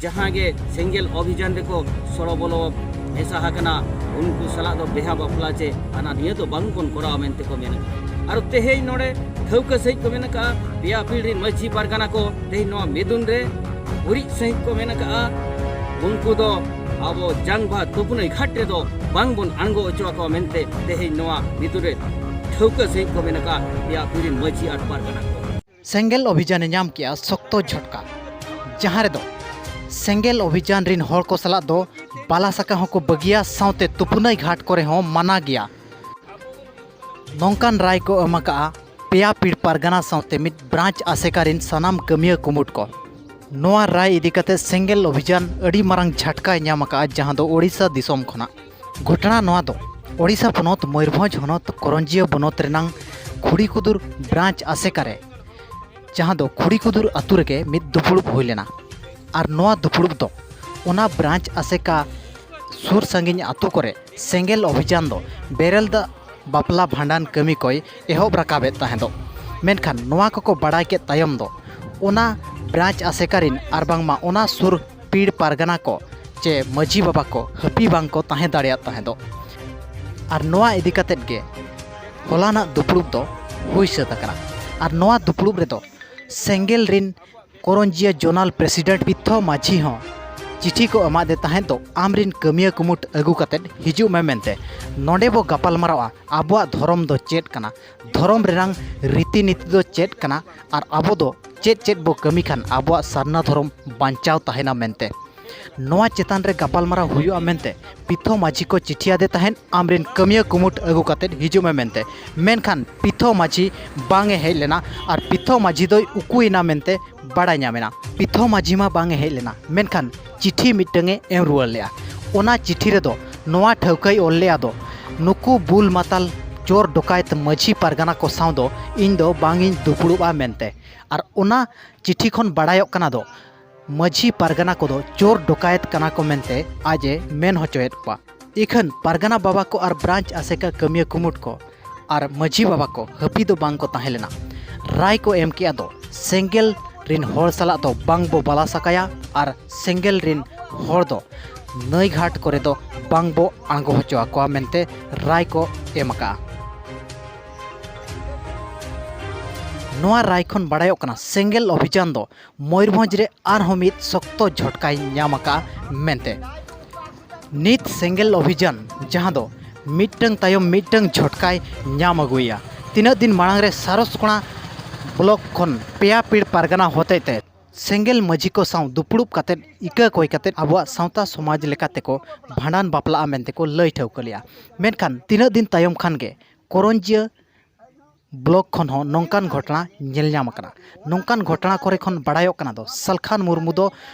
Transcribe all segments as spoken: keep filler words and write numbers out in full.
ᱡᱟᱦᱟᱸ ᱜᱮ ᱥᱮᱸᱜᱮᱞ ᱚᱵᱷᱤᱡᱟᱱ ᱨᱮᱠᱚ ᱥᱚᱲᱚ ᱵᱚᱞᱚ ᱢᱮᱥᱟ ᱟᱠᱟᱱᱟ, ᱩᱱᱠᱩ ᱥᱟᱞᱟᱜ ᱫᱚ ᱵᱮᱦᱟ ᱵᱟᱯᱞᱟ ᱪᱮ ᱦᱟᱱᱟ ᱱᱤᱭᱟᱹ ᱫᱚ ᱵᱟᱝ ᱵᱚᱱ ᱠᱚᱨᱟᱣᱟ ᱢᱮᱱᱛᱮ ᱠᱚ ᱢᱮᱱᱟ᱾ ᱟᱨ ᱛᱮᱦᱮᱧ ᱱᱚᱰᱮ ᱴᱷᱟᱹᱣᱠᱟᱹ ᱥᱟᱺᱦᱤᱡ ᱠᱚ ᱢᱮᱱ ᱟᱠᱟᱫᱼᱟ, ᱯᱮᱭᱟ ᱯᱤᱲ ᱨᱮᱱ ᱢᱟᱹᱡᱷᱤ ᱯᱟᱨᱜᱟᱱᱟ ᱠᱚ ᱛᱮᱦᱮᱧ ᱱᱚᱣᱟ ᱢᱤᱫᱩᱱ ᱨᱮ ᱩᱨᱤᱡ ᱥᱟᱺᱦᱤᱡ ᱠᱚ ᱢᱮᱱ ᱟᱠᱟᱫᱼᱟ, ᱩᱱᱠᱩ ᱫᱚ ᱟᱵᱚ ᱡᱟᱝᱵᱟᱦᱟ ᱛᱩᱯᱩᱱᱟᱹᱭ ᱜᱷᱟᱴ ᱨᱮᱫᱚ ᱵᱟᱝ ᱵᱚᱱ ᱟᱬᱜᱚ ᱦᱚᱪᱚ ᱟᱠᱚᱣᱟ ᱢᱮᱱᱛᱮ ᱛᱮᱦᱮᱧ ᱱᱚᱣᱟ ᱢᱤᱫᱩᱱ ᱨᱮ ᱴᱷᱟᱹᱣᱠᱟᱹ ᱥᱟᱺᱦᱤᱡ ᱠᱚ ᱢᱮᱱ ᱟᱠᱟᱫᱼᱟ, ᱯᱮᱭᱟ ᱯᱤᱲ ᱨᱮᱱ ᱢᱟᱹᱡᱷᱤ ᱟᱨ ᱯᱟᱨᱜᱟᱱᱟ ᱠᱚ᱾ ᱥᱮᱸᱜᱮᱞ ᱚᱵᱷᱤᱡᱟᱱᱮ ᱧᱟᱢ ᱠᱮᱜᱼᱟ ᱥᱚᱠᱛᱚ ᱡᱷᱚᱴᱠᱟ, ᱡᱟᱦᱟᱸ ᱨᱮᱫᱚ ᱥᱮᱸᱜᱮᱞ ᱚᱵᱷᱤᱡᱟᱱ ᱨᱤᱱ ᱦᱚᱲ ᱠᱚ ᱥᱟᱞᱟᱜ ᱫᱚ ᱵᱟᱞᱟ ᱥᱟᱠᱟ ᱦᱚᱸᱠᱚ ᱵᱟᱹᱜᱤᱭᱟ, ᱥᱟᱶᱛᱮ ᱛᱩᱯᱩᱱᱟᱹᱭ ᱜᱷᱟᱴ ᱠᱚᱨᱮ ᱦᱚᱸ ᱢᱟᱱᱟ ᱜᱮᱭᱟ᱾ ᱱᱚᱝᱠᱟᱱ ᱨᱟᱭ ᱠᱚ ᱮᱢ ᱟᱠᱟᱜᱼᱟ ᱯᱮᱭᱟ ᱯᱤᱲ ᱯᱟᱨᱜᱟᱱᱟ ᱥᱟᱶᱛᱮ ᱢᱤᱫ ᱵᱨᱟᱧᱪ ᱟᱥᱮᱠᱟ ᱨᱤᱱ ᱥᱟᱱᱟᱢ ᱠᱟᱹᱢᱤᱭᱟᱹ ᱠᱩᱢᱩᱴ ᱠᱚ᱾ ᱱᱚᱣᱟ ᱨᱟᱭ ᱤᱫᱤ ᱠᱟᱛᱮ ᱥᱮᱸᱜᱮᱞ ᱚᱵᱷᱤᱡᱟᱱ ᱟᱹᱰᱤ ᱢᱟᱨᱟᱝ ᱡᱷᱟᱴᱠᱟᱭ ᱧᱟᱢ ᱟᱠᱟᱜᱼᱟ, ᱡᱟᱦᱟᱸ ᱫᱚ ᱳᱰᱤᱥᱟ ᱫᱤᱥᱚᱢ ᱠᱷᱚᱱᱟᱜ᱾ ᱜᱷᱚᱴᱚᱱᱟ ᱱᱚᱣᱟ ᱫᱚ ᱳᱰᱤᱥᱟ ᱯᱚᱱᱚᱛ ᱢᱚᱭᱩᱨᱵᱷᱚᱸᱡᱽ ᱦᱚᱱᱚᱛ ᱠᱚᱨᱚᱧᱡᱤᱭᱟᱹ ᱵᱚᱱᱚᱛ ᱨᱮᱱᱟᱝ ᱠᱷᱩᱲᱤᱠᱩᱫᱩᱨ ᱵᱨᱟᱧᱪ ᱟᱥᱮᱠᱟ ᱨᱮ, ᱡᱟᱦᱟᱸ ᱫᱚ ᱠᱷᱩᱲᱤᱠᱩᱫᱩᱨ ᱟᱛᱳ ᱨᱮᱜᱮ ᱢᱤᱫ ᱫᱩᱯᱲᱩᱵ ᱦᱩᱭ ᱞᱮᱱᱟ᱾ ᱟᱨ ᱱᱚᱣᱟ ᱫᱩᱯᱲᱩᱵ ᱫᱚ ᱚᱱᱟ ᱵᱨᱟᱧᱪ ᱟᱥᱮᱠᱟ ᱥᱩᱨ ᱥᱟᱺᱜᱤᱧ ᱟᱛᱳ ᱠᱚᱨᱮ ᱥᱮᱸᱜᱮᱞ ᱚᱵᱷᱤᱡᱟᱱ ᱫᱚ ᱵᱮᱨᱮᱞ ᱫᱟᱜ ᱵᱟᱯᱞᱟ ᱵᱷᱟᱸᱰᱟᱱ ᱠᱟᱹᱢᱤ ᱠᱚᱭ ᱮᱦᱚᱵ ᱨᱟᱠᱟᱵᱮᱫ ᱛᱟᱦᱮᱸᱫᱚᱜ᱾ ᱢᱮᱱᱠᱷᱟᱱ ᱱᱚᱣᱟ ᱠᱚᱠᱚ ᱵᱟᱲᱟᱭ ᱠᱮᱫ ᱛᱟᱭᱚᱢ ᱫᱚ ᱚᱱᱟ ᱵᱨᱟᱧᱪ ᱟᱥᱮᱠᱟ ᱨᱤᱱ ᱟᱨ ᱵᱟᱝᱢᱟ ᱚᱱᱟ ᱥᱩᱨ ᱯᱤᱲ ᱯᱟᱨᱜᱟᱱᱟ ᱠᱚ ᱪᱮ ᱢᱟᱹᱡᱷᱤ ᱵᱟᱵᱟ ᱠᱚ ᱦᱟᱹᱯᱤ ᱵᱟᱝ ᱠᱚ ᱛᱟᱦᱮᱸ ᱫᱟᱲᱮᱭᱟᱜ ᱛᱟᱦᱮᱸᱫᱚᱜ᱾ ᱟᱨ ᱱᱚᱣᱟ ᱤᱫᱤ ᱠᱟᱛᱮᱫ ᱜᱮ ᱦᱚᱞᱟᱱᱟᱜ ᱫᱩᱯᱲᱩᱵ ᱫᱚ ᱦᱩᱭ ᱥᱟᱹᱛ ᱟᱠᱟᱱᱟ᱾ ᱟᱨ ᱱᱚᱣᱟ ᱫᱩᱯᱲᱩᱵ ᱨᱮᱫᱚ ᱥᱮᱸᱜᱮᱞ ᱨᱤᱱ ᱠᱚᱨᱚᱧᱡᱤᱭᱟᱹ ᱡᱳᱱᱟᱞ ᱯᱨᱮᱥᱤᱰᱮᱱᱴ ᱯᱤᱛᱷᱚ ᱢᱟᱹᱡᱷᱤ ᱦᱚᱸ ᱪᱤᱴᱷᱤ ᱠᱚ ᱮᱢᱟᱫᱮ ᱛᱟᱦᱮᱸᱫ ᱫᱚ, ᱟᱢᱨᱤᱱ ᱠᱟᱹᱢᱤᱭᱟᱹ ᱠᱩᱢᱩᱴ ᱟᱹᱜᱩ ᱠᱟᱛᱮᱫ ᱦᱤᱡᱩᱜ ᱢᱮ ᱢᱮᱱᱛᱮ᱾ ᱱᱚᱰᱮ ᱵᱚ ᱜᱟᱯᱟᱞ ᱢᱟᱨᱟᱣᱟ ᱟᱵᱚᱣᱟᱜ ᱫᱷᱚᱨᱚᱢ ᱫᱚ ᱪᱮᱫ ᱠᱟᱱᱟ, ᱫᱷᱚᱨᱚᱢ ᱨᱮᱱᱟᱝ ᱨᱤᱛᱤ ᱱᱤᱛᱤ ᱫᱚ ᱪᱮᱫ ᱠᱟᱱᱟ, ᱟᱨ ᱟᱵᱚ ᱫᱚ ᱪᱮᱫ ᱪᱮᱫ ᱵᱚ ᱠᱟᱹᱢᱤ ᱠᱷᱟᱱ ᱟᱵᱚᱣᱟᱜ ᱥᱟᱨᱱᱟ ᱫᱷᱚᱨᱚᱢ ᱵᱟᱧᱪᱟᱣ ᱛᱟᱦᱮᱱᱟ ᱢᱮᱱᱛᱮ᱾ ᱱᱚᱣᱟ ᱪᱮᱛᱟᱱ ᱨᱮ ᱜᱟᱯᱟᱞᱢᱟᱨᱟᱣ ᱦᱩᱭᱩᱜᱼᱟ ᱢᱮᱱᱛᱮ ᱯᱤᱛᱷᱚ ᱢᱟᱹᱡᱷᱤ ᱠᱚ ᱪᱤᱴᱷᱤ ᱟᱫᱮ ᱛᱟᱦᱮᱸᱫ, ᱟᱢᱨᱤᱱ ᱠᱟᱹᱢᱤᱭᱟᱹ ᱠᱩᱢᱩᱴ ᱟᱹᱜᱩ ᱠᱟᱛᱮᱫ ᱦᱤᱡᱩᱜ ᱢᱮ ᱢᱮᱱᱛᱮ᱾ ᱢᱮᱱᱠᱷᱟᱱ ᱯᱤᱛᱷᱚ ᱢᱟᱹᱡᱷᱤ ᱵᱟᱝ ᱮ ᱦᱮᱡ ᱞᱮᱱᱟ᱾ ᱟᱨ ᱯᱤᱛᱷᱚ ᱢᱟᱹᱡᱷᱤ ᱫᱚᱭ ᱩᱠᱩᱭᱮᱱᱟ ᱢᱮᱱᱛᱮ ᱵᱟᱲᱟᱭ ᱧᱟᱢᱮᱱᱟ᱾ ᱯᱤᱛᱷᱚ ᱢᱟᱹᱡᱷᱤ ᱢᱟ ᱵᱟᱝ ᱮ ᱦᱮᱡ ᱞᱮᱱᱟ, ᱢᱮᱱᱠᱷᱟᱱ ᱪᱤᱴᱷᱤ ᱢᱤᱫᱴᱟᱝ ᱮ ᱮᱢ ᱨᱩᱣᱟᱹᱲ ᱞᱮᱜᱼᱟ᱾ ᱚᱱᱟ ᱪᱤᱴᱷᱤ ᱨᱮᱫᱚ ᱱᱚᱣᱟ ᱴᱷᱟᱹᱣᱠᱟᱹᱭ ᱚᱞ ᱞᱮᱜᱼᱟ ᱫᱚ, ᱱᱩᱠᱩ ᱵᱩᱞ ᱢᱟᱛᱟᱞ ᱪᱳᱨ ᱰᱚᱠᱟᱭᱛ ᱢᱟᱹᱡᱷᱤ ᱯᱟᱨᱜᱟᱱᱟ ᱠᱚ ᱥᱟᱶ ᱫᱚ ᱤᱧ ᱫᱚ ᱵᱟᱝ ᱤᱧ ᱫᱩᱯᱲᱩᱵᱼᱟ ᱢᱮᱱᱛᱮ᱾ ᱟᱨ ᱚᱱᱟ ᱪᱤᱴᱷᱤ ᱠᱷᱚᱱ ᱵᱟᱲᱟᱭᱚᱜ ᱠᱟᱱᱟ ᱫᱚ ᱢᱟᱹᱡᱷᱤ ᱯᱟᱨᱜᱟᱱᱟ ᱠᱚᱫᱚ ᱪᱳᱨ ᱰᱚᱠᱟᱭᱮᱛ ᱠᱟᱱᱟ ᱠᱚ ᱢᱮᱱᱛᱮ ᱟᱡ ᱮ ᱢᱮᱱ ᱦᱚᱪᱚᱭᱮᱫ ᱠᱚᱣᱟ᱾ ᱤᱠᱷᱟᱹᱱ ᱯᱟᱨᱜᱟᱱᱟ ᱵᱟᱵᱟ ᱠᱚ ᱟᱨ ᱵᱨᱟᱧᱪ ᱟᱥᱮᱠᱟ ᱠᱟᱹᱢᱤᱭᱟᱹ ᱠᱩᱢᱩᱴ ᱠᱚ ᱟᱨ ᱢᱟᱹᱡᱷᱤ ᱵᱟᱵᱟ ᱠᱚ ᱦᱟᱹᱯᱤ ᱫᱚ ᱵᱟᱝ ᱠᱚ ᱛᱟᱦᱮᱸ ᱞᱮᱱᱟ᱾ ᱨᱟᱭ ᱠᱚ ᱮᱢ ᱠᱮᱜᱼᱟ ᱫᱚ ᱥᱮᱸᱜᱮᱞ ᱨᱤᱱ ᱦᱚᱲ ᱥᱟᱞᱟᱜ ᱫᱚ ᱵᱟᱝ ᱵᱚ ᱵᱟᱞᱟ ᱥᱟᱠᱟᱭᱟ ᱟᱨ ᱥᱮᱸᱜᱮᱞ ᱨᱤᱱ ᱦᱚᱲ ᱫᱚ ᱱᱟᱹᱭ ᱜᱷᱟᱴ ᱠᱚᱨᱮ ᱫᱚ ᱵᱟᱝ ᱵᱚ ᱟᱬᱜᱚ ᱦᱚᱪᱚ ᱟᱠᱚᱣᱟ ᱢᱮᱱᱛᱮ ᱨᱟᱭ ᱠᱚ ᱮᱢ ᱟᱠᱟᱫᱼᱟ᱾ ᱱᱚᱣᱟ ᱨᱟᱭ ᱠᱷᱚᱱ ᱵᱟᱲᱟᱭᱚᱜ ᱠᱟᱱᱟ, ᱥᱮᱸᱜᱮᱞ ᱚᱵᱷᱤᱡᱟᱱ ᱫᱚ ᱢᱚᱭᱩᱨᱵᱷᱚᱸᱡᱽ ᱨᱮ ᱟᱨᱦᱚᱸ ᱢᱤᱫ ᱥᱚᱠᱛᱚ ᱡᱷᱚᱴᱠᱟᱭ ᱧᱟᱢ ᱟᱠᱟᱫᱼᱟ ᱢᱮᱱᱛᱮ᱾ ᱱᱤᱛ ᱥᱮᱸᱜᱮᱞ ᱚᱵᱷᱤᱡᱟᱱ, ᱡᱟᱦᱟᱸ ᱫᱚ ᱢᱤᱫᱴᱟᱝ ᱛᱟᱭᱚᱢ ᱢᱤᱫᱴᱟᱝ ᱡᱷᱚᱴᱠᱟᱭ ᱧᱟᱢ ᱟᱹᱜᱩᱭᱮᱫᱼᱟ᱾ ᱛᱤᱱᱟᱹᱜ ᱫᱤᱱ ᱢᱟᱲᱟᱝ ᱨᱮ ᱥᱟᱨᱚᱥᱠᱳᱬᱟ ᱵᱞᱚᱠ ᱠᱷᱚᱱ ᱯᱮᱭᱟ ᱯᱤᱲ ᱯᱟᱨᱜᱟᱱᱟ ᱦᱚᱛᱮᱡ ᱛᱮ ᱥᱮᱸᱜᱮᱞ ᱢᱟᱹᱡᱷᱤ ᱠᱚ ᱥᱟᱶ ᱫᱩᱯᱲᱩᱵ ᱠᱟᱛᱮᱫ ᱤᱠᱟᱹ ᱠᱚᱭ ᱠᱟᱛᱮᱫ ᱟᱵᱚᱣᱟᱜ ᱥᱟᱶᱛᱟ ᱥᱚᱢᱟᱡᱽ ᱞᱮᱠᱟ ᱛᱮᱠᱚ ᱵᱷᱟᱸᱰᱟᱱ ᱵᱟᱯᱞᱟᱜᱼᱟ ᱢᱮᱱᱛᱮ ᱠᱚ ᱞᱟᱹᱭ ᱴᱷᱟᱹᱣᱠᱟᱹ ᱞᱮᱫᱼᱟ᱾ ᱢᱮᱱᱠᱷᱟᱱ ᱛᱤᱱᱟᱹᱜ ᱫᱤᱱ ᱛᱟᱭᱚᱢ ᱠᱷᱟᱱ ᱜᱮ ᱠᱚᱨᱚᱧᱡᱤᱭᱟᱹ ᱵᱞᱚᱠ ᱠᱷᱚᱱ ᱦᱚᱸ ᱱᱚᱝᱠᱟᱱ ᱜᱷᱚᱴᱚᱱᱟ ᱧᱮᱞ ᱧᱟᱢ ᱟᱠᱟᱱᱟ᱾ ᱱᱚᱝᱠᱟᱱ ᱜᱷᱚᱴᱚᱱᱟ ᱠᱚᱨᱮ ᱠᱷᱚᱱ ᱵᱟᱲᱟᱭᱚᱜ ᱠᱟᱱᱟ ᱫᱚ ᱥᱟᱞᱠᱷᱟᱱ ᱢᱩᱨᱢᱩ ᱫᱚ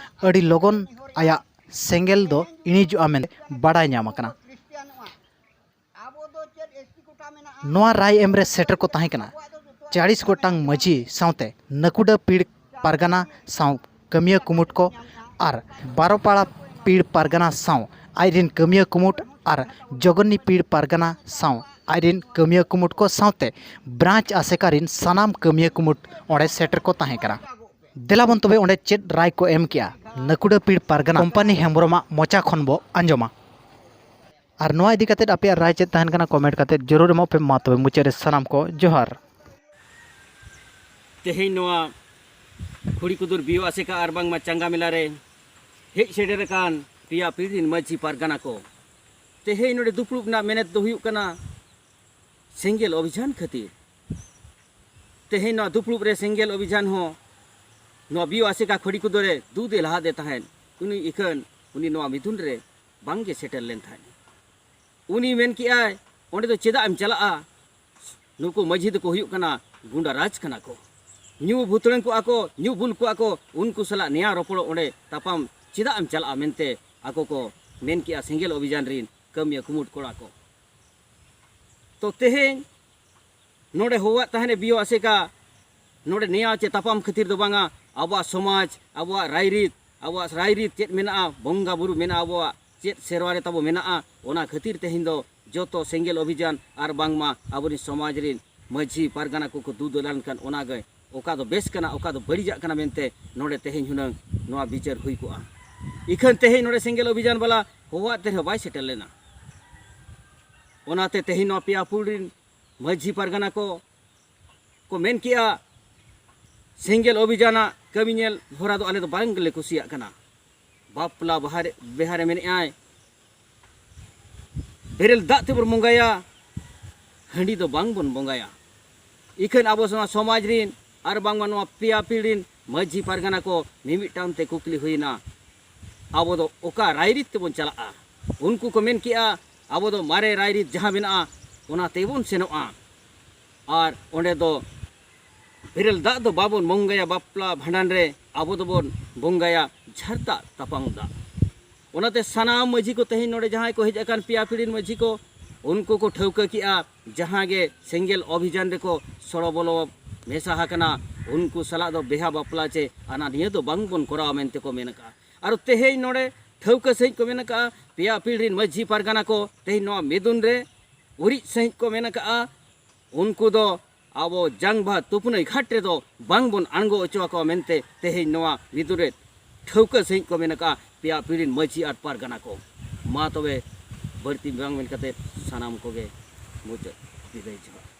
ᱟᱹᱰᱤ ᱞᱚᱜᱚᱱ ᱟᱭᱟᱜ ᱥᱮᱸᱜᱮᱞ ᱫᱚ ᱤᱬᱤᱡᱚᱜᱼᱟ ᱢᱮᱱᱛᱮ ᱵᱟᱲᱟᱭ ᱧᱟᱢ ᱟᱠᱟᱱᱟ᱾ ᱱᱚᱣᱟ ᱨᱟᱭ ᱮᱢ ᱨᱮ ᱥᱮᱴᱮᱨ ᱠᱚ ᱛᱟᱦᱮᱸ ᱠᱟᱱᱟ ᱪᱟᱲᱤᱥ ᱜᱚᱴᱟᱝ ᱢᱟᱹᱡᱷᱤ ᱥᱟᱶᱛᱮ ᱱᱟᱹᱠᱩᱰᱟᱹ ᱯᱤᱲ ᱯᱟᱨᱜᱟᱱᱟ ᱥᱟᱶ ᱠᱟᱹᱢᱤᱭᱟᱹ ᱠᱩᱢᱩᱴ ᱠᱚ ᱟᱨ ᱵᱟᱨᱚᱯᱟᱲᱟ ᱯᱤᱲ ᱯᱟᱨᱜᱟᱱᱟ ᱥᱟᱶ ᱟᱡ ᱨᱮᱱ ᱠᱟᱹᱢᱤᱭᱟᱹ ᱠᱩᱢᱩᱴ ᱟᱨ ᱡᱚᱜᱚᱱᱱᱤ ᱯᱤᱲ ᱯᱟᱨᱜᱟᱱᱟ ᱥᱟᱶ ᱟᱡ ᱨᱮᱱ ᱠᱟᱹᱢᱤᱭᱟᱹ ᱠᱩᱢᱩᱴ ᱠᱚ ᱥᱟᱶᱛᱮ ᱵᱨᱟᱧᱪ ᱟᱥᱮᱠᱟ ᱨᱮᱱ ᱥᱟᱱᱟᱢ ᱠᱟᱹᱢᱤᱭᱟᱹ ᱠᱩᱢᱩᱴ ᱚᱸᱰᱮ ᱥᱮᱴᱮᱨ ᱠᱚ ᱛᱟᱦᱮᱸ ᱠᱟᱱᱟ᱾ ᱫᱮᱞᱟ ᱵᱚᱱ ᱛᱚᱵᱮ ᱚᱸᱰᱮ ᱪᱮᱫ ᱨᱟᱭ ᱠᱚ ᱮᱢ ᱠᱮᱜᱼᱟ ᱱᱟᱹᱠᱩᱰᱟᱹ ᱯᱤᱲ ᱯᱟᱨᱜᱟᱱᱟ ᱠᱚᱢᱯᱟᱱᱤ ᱦᱮᱢᱵᱨᱚᱢᱟᱜ ᱢᱚᱪᱟ ᱠᱷᱚᱱ ᱵᱚ ᱟᱸᱡᱚᱢᱟ᱾ ᱟᱨ ᱱᱚᱣᱟ ᱤᱫᱤ ᱠᱟᱛᱮᱫ ᱟᱯᱮᱭᱟᱜ ᱨᱟᱭ ᱪᱮᱫ ᱛᱟᱦᱮᱱ ᱠᱟᱱᱟ, ᱠᱚᱢᱮᱱᱴ ᱠᱟᱛᱮᱫ ᱡᱟᱹᱨᱩᱲ ᱮᱢᱚᱜ ᱯᱮ᱾ ᱢᱟ ᱛᱚᱵᱮ ᱢᱩᱪᱟᱹᱫ ᱨᱮ ᱥᱟᱱᱟᱢ ᱠᱚ ᱡᱚᱦᱟᱨ᱾ ᱛᱮᱦᱮᱧ ᱱᱚᱣᱟ ᱠᱷᱩᱲᱤ ᱠᱩᱫᱩᱨ ᱵᱤᱭᱳ ᱟᱥᱮᱠᱟ ᱟᱨ ᱵᱟᱝᱢᱟ ᱪᱟᱸᱜᱟ ᱢᱮᱞᱟ ᱨᱮ ᱦᱮᱡ ᱥᱮᱴᱮᱨ ᱟᱠᱟᱱ ᱯᱮᱭᱟ ᱯᱤᱲ ᱨᱤᱱ ᱢᱟᱹᱡᱷᱤ ᱯᱟᱨᱜᱟᱱᱟ ᱠᱚ, ᱛᱮᱦᱮᱧ ᱱᱚᱰᱮ ᱫᱩᱯᱲᱩᱵ ᱨᱮᱱᱟᱜ ᱢᱮᱱᱮᱛ ᱫᱚ ᱦᱩᱭᱩᱜ ᱠᱟᱱᱟ ᱥᱮᱸᱜᱮᱞ ᱚᱵᱷᱤᱡᱟᱱ ᱠᱷᱟᱹᱛᱤᱨ᱾ ᱛᱮᱦᱮᱧ ᱱᱚᱣᱟ ᱫᱩᱯᱲᱩᱵ ᱨᱮ ᱥᱮᱸᱜᱮᱞ ᱚᱵᱷᱤᱡᱟᱱ ᱦᱚᱸ ᱱᱚᱣᱟ ᱵᱤᱭᱳ ᱟᱥᱮᱠᱟ ᱠᱷᱩᱲᱤ ᱠᱩᱫᱩᱨ ᱨᱮ ᱫᱩ ᱫᱮ ᱞᱟᱦᱟ ᱫᱮ ᱛᱟᱦᱮᱸᱫ, ᱩᱱᱤ ᱤᱠᱷᱟᱹᱱ ᱩᱱᱤ ᱱᱚᱣᱟ ᱢᱤᱫᱩᱱ ᱨᱮ ᱵᱟᱝᱜᱮ ᱥᱮᱴᱮᱨ ᱞᱮᱱ ᱛᱟᱦᱮᱸᱫ᱾ ᱩᱱᱤ ᱢᱮᱱ ᱠᱮᱜᱼᱟᱭ, "ᱚᱸᱰᱮ ᱫᱚ ᱪᱮᱫᱟᱜ ᱮᱢ ᱪᱟᱞᱟᱜᱼᱟ? ᱱᱩᱠᱩ ᱢᱟᱹᱡᱷᱤ ᱫᱚᱠᱚ ᱦᱩᱭᱩᱜ ᱠᱟᱱᱟ ᱜᱩᱱᱰᱟ ᱨᱟᱡᱽ ᱠᱟᱱᱟ ᱠᱚ, ᱧᱩ ᱵᱷᱩᱛᱲᱟᱹᱝ ᱠᱚᱜᱼᱟ ᱠᱚ, ᱧᱩ ᱵᱩᱞ ᱠᱚᱜᱼᱟ ᱠᱚ, ᱩᱱᱠᱩ ᱥᱟᱞᱟᱜ ᱱᱮᱭᱟᱣ ᱨᱚᱯᱚᱲ ᱚᱸᱰᱮ ᱛᱟᱯᱟᱢ ᱪᱮᱫᱟᱜ ᱮᱢ ᱪᱟᱞᱟᱜᱼᱟ?" ᱢᱮᱱᱛᱮ ᱟᱠᱚ ᱠᱚ ᱢᱮᱱ ᱠᱮᱜᱼᱟ, ᱥᱮᱸᱜᱮᱞ ᱚᱵᱷᱤᱡᱟᱱ ᱨᱤᱱ ᱠᱟᱹᱢᱤᱭᱟᱹ ᱠᱩᱢᱩᱴ ᱠᱚᱲᱟ ᱠᱚ᱾ ᱛᱚ ᱛᱮᱦᱮᱧ ᱱᱚᱰᱮ ᱦᱚᱦᱚᱣᱟᱫ ᱛᱟᱦᱮᱱᱮ ᱵᱤᱭᱳ ᱟᱥᱮᱠᱟ, ᱱᱚᱰᱮ ᱱᱮᱭᱟᱣ ᱪᱮ ᱛᱟᱯᱟᱢ ᱠᱷᱟᱹᱛᱤᱨ ᱫᱚ ᱵᱟᱝᱟ, ᱟᱵᱚᱣᱟᱜ ᱥᱚᱢᱟᱡᱽ, ᱟᱵᱚᱣᱟᱜ ᱨᱟᱭᱨᱤᱛ, ᱟᱵᱚᱣᱟᱜ ᱨᱟᱭᱨᱤᱛ ᱪᱮᱫ ᱢᱮᱱᱟᱜᱼᱟ, ᱵᱚᱸᱜᱟ ᱵᱩᱨᱩ ᱢᱮᱱᱟᱜᱼᱟ, ᱟᱵᱚᱣᱟᱜ ᱪᱮᱫ ᱥᱮᱨᱣᱟ ᱨᱮ ᱛᱟᱵᱚ ᱢᱮᱱᱟᱜᱼᱟ, ᱚᱱᱟ ᱠᱷᱟᱹᱛᱤᱨ ᱛᱮᱦᱮᱧ ᱫᱚ ᱡᱚᱛᱚ ᱥᱮᱸᱜᱮᱞ ᱚᱵᱷᱤᱡᱟᱱ ᱟᱨ ᱵᱟᱝᱢᱟ ᱟᱵᱚᱨᱮᱱ ᱥᱚᱢᱟᱡᱽ ᱨᱮᱱ ᱢᱟᱹᱡᱷᱤ ᱯᱟᱨᱜᱟᱱᱟ ᱠᱚᱠᱚ ᱫᱩ ᱫᱚᱞᱟᱱ ᱠᱟᱱ, ᱚᱱᱟᱜᱮ ᱚᱠᱟ ᱫᱚ ᱵᱮᱥ ᱠᱟᱱᱟ, ᱚᱠᱟ ᱫᱚ ᱵᱟᱹᱲᱤᱡᱟᱜ ᱠᱟᱱᱟ ᱢᱮᱱᱛᱮ ᱱᱚᱰᱮ ᱛᱮᱦᱮᱧ ᱦᱩᱱᱟᱹᱝ ᱱᱚᱣᱟ ᱵᱤᱪᱟᱹᱨ ᱦᱩᱭ ᱠᱚᱜᱼᱟ᱾ ᱤᱠᱷᱟᱹᱱ ᱛᱮᱦᱮᱧ ᱱᱚᱰᱮ ᱥᱮᱸᱜᱮᱞ ᱚᱵᱷᱤᱡᱟᱱ ᱵᱟᱞᱟ ᱦᱚᱦᱚᱣᱟᱫ ᱛᱮ ᱨᱮᱦᱚᱸ ᱵᱟᱭ ᱥᱮᱴᱮᱨ ᱞᱮᱱᱟ᱾ ᱚᱱᱟᱛᱮ ᱛᱮᱦᱮᱧ ᱱᱚᱣᱟ ᱯᱮᱭᱟ ᱯᱩᱲ ᱨᱤᱱ ᱢᱟᱹᱡᱷᱤ ᱯᱟᱨᱜᱟᱱᱟ ᱠᱚ ᱠᱚ ᱢᱮᱱ ᱠᱮᱜᱼᱟ, ᱥᱮᱸᱜᱮᱞ ᱚᱵᱷᱤᱡᱟᱱᱟᱜ ᱠᱟᱹᱢᱤ ᱧᱮᱞ ᱦᱚᱨᱟ ᱫᱚ ᱟᱞᱮ ᱫᱚ ᱵᱟᱝ ᱞᱮ ᱠᱩᱥᱤᱭᱟᱜ ᱠᱟᱱᱟ᱾ ᱵᱟᱯᱞᱟ ᱵᱟᱦᱟᱨᱮ ᱵᱮᱦᱟᱨᱮ ᱢᱮᱱᱮᱫᱼᱟᱭ, ᱵᱮᱨᱮᱞ ᱫᱟᱜ ᱛᱮᱵᱚᱱ ᱵᱚᱸᱜᱟᱭᱟ, ᱦᱟᱺᱰᱤ ᱫᱚ ᱵᱟᱝ ᱵᱚᱱ ᱵᱚᱸᱜᱟᱭᱟ᱾ ᱤᱠᱷᱟᱹᱱ ᱟᱵᱚ ᱱᱚᱣᱟ ᱥᱚᱢᱟᱡᱽ ᱨᱤᱱ ᱟᱨ ᱵᱟᱝᱢᱟ ᱱᱚᱣᱟ ᱯᱮᱭᱟ ᱯᱤᱲ ᱨᱤᱱ ᱢᱟᱹᱡᱷᱤ ᱯᱟᱨᱜᱟᱱᱟ ᱠᱚ ᱢᱤᱢᱤᱫᱴᱟᱝ ᱛᱮ ᱠᱩᱠᱞᱤ ᱦᱩᱭᱮᱱᱟ, ᱟᱵᱚ ᱫᱚ ᱚᱠᱟ ᱨᱟᱭᱨᱤᱛ ᱛᱮᱵᱚᱱ ᱪᱟᱞᱟᱜᱼᱟ? ᱩᱱᱠᱩ ᱠᱚ ᱢᱮᱱ ᱠᱮᱜᱼᱟ, ᱟᱵᱚ ᱫᱚ ᱢᱟᱨᱮ ᱨᱟᱭᱨᱤᱛ ᱡᱟᱦᱟᱸ ᱢᱮᱱᱟᱜᱼᱟ, ᱚᱱᱟ ᱛᱮᱵᱚᱱ ᱥᱮᱱᱚᱜᱼᱟ᱾ ᱟᱨ ᱚᱸᱰᱮ ᱫᱚ ᱵᱮᱨᱮᱞ ᱫᱟᱜ ᱫᱚ ᱵᱟᱵᱚᱱ ᱵᱚᱸᱜᱟᱭᱟ ᱵᱟᱯᱞᱟ ᱵᱷᱟᱸᱰᱟᱱ ᱨᱮ, ᱟᱵᱚ ᱫᱚᱵᱚᱱ ᱵᱚᱸᱜᱟᱭᱟ ᱡᱷᱟᱨᱛᱟ ᱛᱟᱯᱟᱝ ᱫᱟᱜ᱾ ᱚᱱᱟᱛᱮ ᱥᱟᱱᱟᱢ ᱢᱟᱹᱡᱷᱤ ᱠᱚ ᱛᱮᱦᱮᱧ ᱱᱚᱰᱮ ᱡᱟᱦᱟᱸᱭ ᱠᱚ ᱦᱮᱡ ᱟᱠᱟᱱ ᱯᱮᱭᱟ ᱯᱤᱲᱤᱱ ᱢᱟᱹᱡᱷᱤ ᱠᱚ, ᱩᱱᱠᱩ ᱠᱚ ᱴᱷᱟᱹᱣᱠᱟᱹ ᱠᱮᱜᱼᱟ, ᱡᱟᱦᱟᱸ ᱜᱮ ᱥᱮᱸᱜᱮᱞ ᱚᱵᱷᱤᱡᱟᱱ ᱨᱮᱠᱚ ᱥᱚᱲᱚ ᱵᱚᱞᱚ ᱢᱮᱥᱟ ᱟᱠᱟᱱᱟ, ᱩᱱᱠᱩ ᱥᱟᱞᱟᱜ ᱫᱚ ᱵᱮᱦᱟ ᱵᱟᱯᱞᱟ ᱪᱮ ᱟᱱᱟ ᱱᱤᱭᱟᱹ ᱫᱚ ᱵᱟᱝ ᱵᱚᱱ ᱠᱚᱨᱟᱣᱟ ᱢᱮᱱᱛᱮ ᱠᱚ ᱢᱮᱱ ᱟᱠᱟᱜᱼᱟ᱾ ᱟᱨ ᱛᱮᱦᱮᱧ ᱱᱚᱰᱮ ᱴᱷᱟᱹᱣᱠᱟᱹ ᱥᱟᱺᱦᱤᱡ ᱠᱚ ᱢᱮᱱ ᱟᱠᱟᱜᱼᱟ, ᱯᱮᱭᱟ ᱯᱤᱲ ᱨᱤᱱ ᱢᱟᱹᱡᱷᱤ ᱯᱟᱨᱜᱟᱱᱟ ᱠᱚ ᱛᱮᱦᱮᱧ ᱱᱚᱣᱟ ᱢᱤᱫᱩᱱ ᱨᱮ ᱩᱨᱤᱡ ᱥᱟᱺᱦᱤᱡ ᱠᱚ ᱢᱮᱱ ᱟᱠᱟᱜᱼᱟ, ᱩᱱᱠᱩ ᱫᱚ ᱟᱵᱚ ᱡᱟᱝᱵᱟᱦᱟ ᱛᱩᱯᱱᱟᱹᱭ ᱜᱷᱟᱴ ᱨᱮᱫᱚ ᱵᱟᱝ ᱵᱚᱱ ᱟᱬᱜᱚ ᱦᱚᱪᱚ ᱟᱠᱚᱣᱟ ᱢᱮᱱᱛᱮ ᱛᱮᱦᱮᱧ ᱱᱚᱣᱟ ᱢᱤᱫᱩᱱ ᱨᱮ ᱴᱷᱟᱹᱣᱠᱟᱹ ᱥᱟᱺᱦᱤᱡ ᱠᱚ ᱢᱮᱱ ᱟᱠᱟᱜᱼᱟ, ᱯᱮᱭᱟ ᱯᱤᱲ ᱨᱤᱱ ᱢᱟᱹᱡᱷᱤ ᱟᱨ ᱯᱟᱨᱜᱟᱱᱟ ᱠᱚ᱾ ᱢᱟ ᱛᱚᱵᱮ ᱵᱟᱹᱲᱛᱤ ᱵᱟᱝ ᱢᱮᱱ ᱠᱟᱛᱮ ᱥᱟᱱᱟᱢ ᱠᱚᱜᱮ ᱢᱩᱪᱟᱹᱫ ᱵᱤᱫᱟᱹᱭ ᱡᱚᱦᱟᱨ᱾